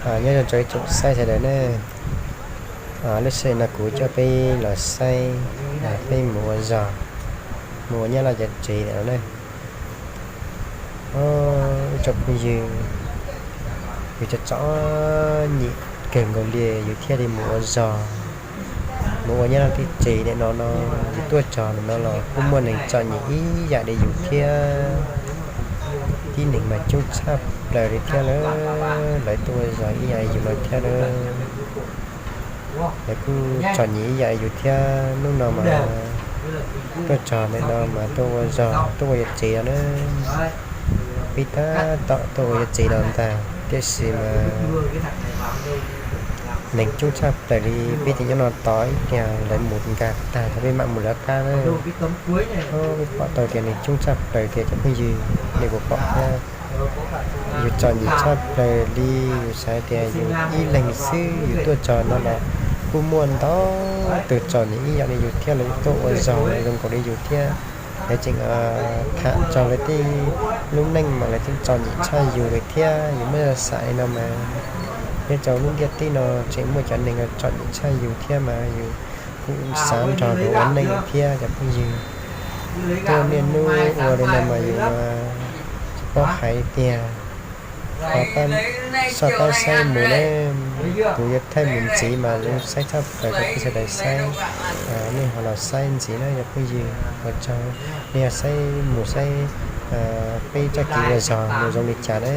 Nyob zoo rau ib tsoom saib sawv daws ne, lub sij hawm no kuv coj peb los saib, peb mus ua zog, mus ua Nyab Laj cov tsev ntawm no ne. Ib tsoom phooj ywg, yus cov txom nyem kawg nkaus li yus thiaj li mus ua zog, mus ua Nyab Laj tej tsev ntawm no no, yus tuaj txog ntawm no los kuj muaj neeg txom nyem ib yam li yus thiab. Tib neeg mas coob tshaj plaws li thiab lawm, lawv tuaj ua zog ib yam li yus no thiab lawm. Lawv kuj txom nyem ib yam li yus thiab. Hnub no mas tuaj txog ntawm no mas tuaj ua zog tuaj ua yus tsev no na. Peb tab tom tuaj ua yus tsev no ntag tiam sis mas neeg coob tshaj plaws li, peb tseem nyob no tos ib pliag lawv mus nkag tag tau peb mam mus lawv qab na. Peb pom tau tias neeg coob tshaj plaws tiag cov phooj ywg, nej puas pom thiab? Yus txom nyem tshaj plaws li, yus xav tias yus ib leeg xwb yus tuaj txog no los kuj muaj ntau tus txom nyem ib yam li yus thiab, lawv tuaj ua zog zoo nkaus li yus thiab. Lawv tseem tham txog lawv tej lub neej mas lawv tseem txom nyem tshaj yus li thiab. Yus muab xav li no mas nyob rau lub ntiaj teb no tseem muaj cov neeg txom nyem tshaj yus thiab mas yus kuj xav nrog luag ua neej thiab cov phooj ywg. Tuaj niaj hnub ua li no mas yus tsis paub hais tiag. Ho soj qab saib mus ne, kuv yuav thaij mus ntxiv mas zoo saib tshaj plaws rau peb sawv daws saib. Nej ho los saib ntxiv na cov phooj ywg, ua tsaug. Nej ho saib mus saib peb txoj kev ua zog mus zoo li cas na.